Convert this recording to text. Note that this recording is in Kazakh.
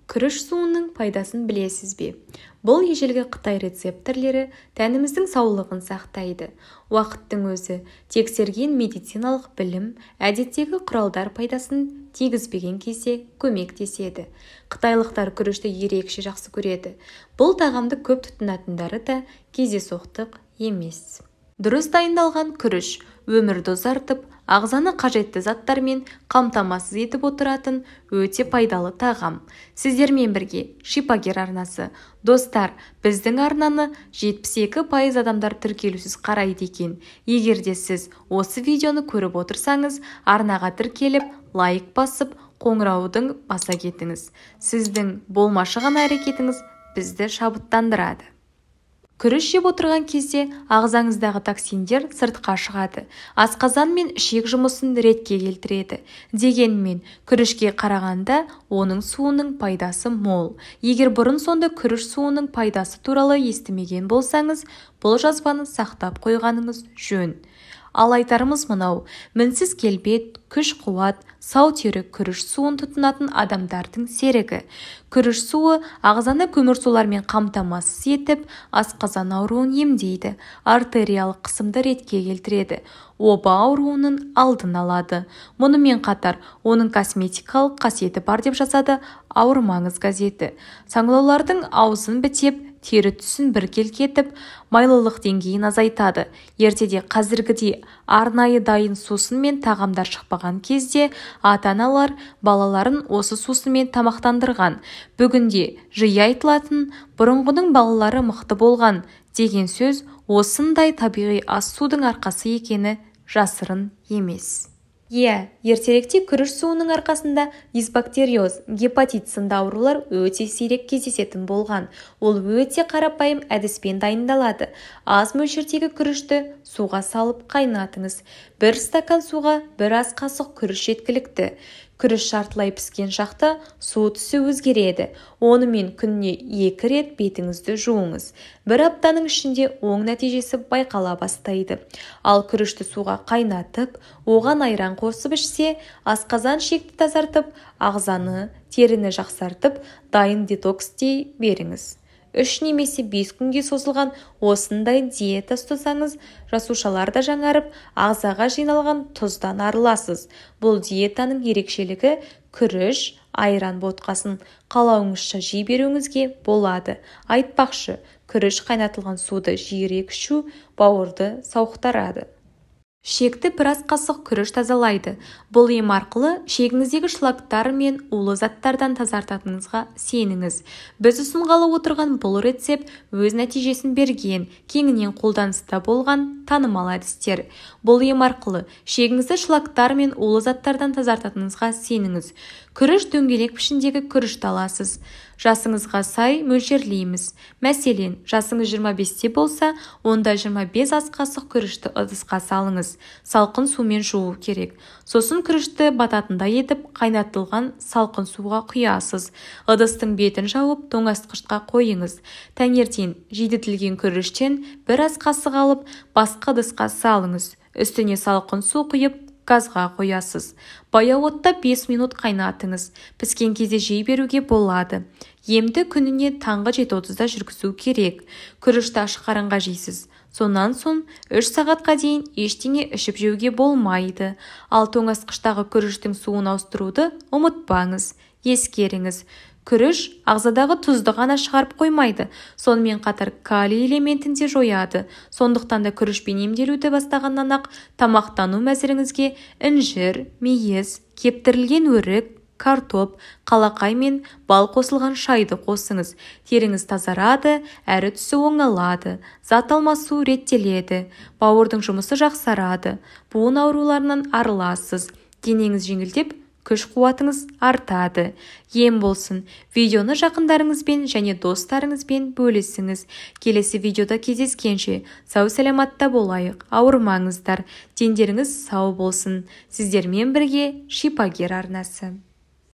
Күріш суының пайдасын білесіз бе? Бұл ежелгі қытай рецептілері тәніміздің саулығын сақтайды. Уақыттың өзі тексерген медициналық білім әдеттегі құралдар пайдасын тигізбеген кезде көмектеседі. Қытайлықтар күрішті ерекше жақсы көреді. Бұл тағамды көп тұтынатындары да кездейсоқтық емес. Дұрыс дайындалған күріш өмірді ұзартып, ағзаны қажетті заттармен қамтамасыз етіп отыратын өте пайдалы тағам. Сіздермен бірге Шипагер арнасы. Достар, біздің арнаны 72% адамдар тіркелусіз қарайды екен. Егер де сіз осы видеоны көріп отырсаңыз, арнаға тіркеліп, лайк басып, қоңыраудың баса кетіңіз. Сіздің болмашы ғана әрекетіңіз бізді шабыттандырады. Күріш жеп отырған кезде ағзаңыздағы токсиндер сыртқа шығады. Асқазан мен ішек жұмысын ретке келтіреді. Дегенмен, күрішке қарағанда оның суының пайдасы мол. Егер бұрын сонды күріш суының пайдасы туралы естімеген болсаңыз, бұл жазбаны сақтап қойғаныңыз жөн. Ал айтарымыз мынау: мінсіз келбет, күш-қуат, сау тері күріш суын тұтынатын адамдардың серігі. Күріш суы ағзаны көмірсулармен қамтамасыз етіп, асқазан ауруын емдейді, артериялық қысымды ретке келтіреді, оба ауруының алдын алады. Мұнымен қатар, оның косметикалық қасиеті бар деп жазады Ауырмаңыз газеті. Саңылаулардың аузын бітеп, тері түсін біркелкі етіп, майлылық деңгейін азайтады. Ертеде қазіргідей арнайы дайын сусын мен тағамдар шықпаған кезде ата-аналар балаларын осы сусынмен тамақтандырған. Бүгінде жиі айтылатын бұрынғының балалары мықты болған деген сөз осындай табиғи ас судың арқасы екені жасырын емес. Иә, ертеректе күріш суының арқасында дисбактериоз, гепатит сынды аурулар өте сирек кездесетін болған. Ол өте қарапайым әдіспен дайындалады. Аз мөлшердегі күрішті суға салып қайнатыңыз. Бір стакан суға бір ас қасық күріш жеткілікті. Күріш жартылай піскен шақта су түсі өзгереді. Онымен күніне 2 рет бетіңізді жуыңыз. Бір аптаның ішінде оң нәтижесі байқала бастайды. Ал күрішті суға қайнатып, оған айран қосып ішсе, асқазан ішекті тазартып, ағзаны, теріні жақсартып, дайын детокс дей беріңіз. 3 немесе 5 күнге созылған осындай диета ұстасаңыз, жасушалар да жаңарып, ағзаға жиналған тұздан арыласыз. Бұл диетаның ерекшелігі күріш, айран ботқасын қалауыңызша жей беруіңізге болады. Айтпақшы, күріш қайнатылған суды жиірек ішу бауырды сауықтырады. Шекті бір ас қасық күріш тазалайды. Бұл ем арқылы шегіңіздегі шлактар мен улы заттардан тазартатыныңызға сеніңіз. Біз ұсынғалы отырған бұл рецепт өз нәтижесін берген, кеңінен қолданыста болған танымал әдістер. Бұл ем арқылы шегіңізді шлактар мен улы заттардан тазартатыныңызға сеніңіз. Күріш дөңгелек пішіндегі күрішті аласыз. Жасыңызға сай мөлшерлейміз. Мәселен, жасыңыз 25-те болса, онда 25 ас қасық күрішті ыдысқа салыңыз. Салқын сумен жуу керек. Сосын күрішті бататындай етіп қайнатылған салқын суға құясыз. Ыдыстың бетін жауып, тоңазытқышқа қойыңыз. Таңертең жидітілген күріштен бір ас қасық алып, басқа ыдысқа салыңыз. Үстіне салқын су құйып, газға қоясыз. Баяу отта 5 минут қайнатыңыз. Піскен кезде жей беруге болады. Емді күніне таңғы 7:30-да жүргізу керек. Күрішті аш қарынға жейсіз. Сонан соң 3 сағатқа дейін ештеңе ішіп жеуге болмайды. Ал тоңазытқыштағы күріштің суын ауыстыруды ұмытпаңыз. Ескеріңіз. Күріш ағзадағы тұзды ғана шығарып қоймайды, сонымен қатар калий элементін де жояды. Сондықтан да күрішпен емделуді бастағаннан-ақ тамақтану мәзіріңізге інжір, мейіз, кептірілген өрік, картоп, қалақай мен бал қосылған шайды қосыңыз. Теріңіз тазарады, әрі түсі оңалады, зат алмасу реттеледі, бауырдың жұмысы жақсарады, буын ауруларынан арыласыз, денеңіз жеңілдеп, күш-қуатыңыз артады. Ем болсын. Видеоны жақындарыңызбен және достарыңызбен бөлісіңіз. Келесі видеода кездескенше сау-саламатта болайық. Ауырмаңыздар. Дендеріңіз сау болсын. Сіздермен бірге Шипагер арнасы.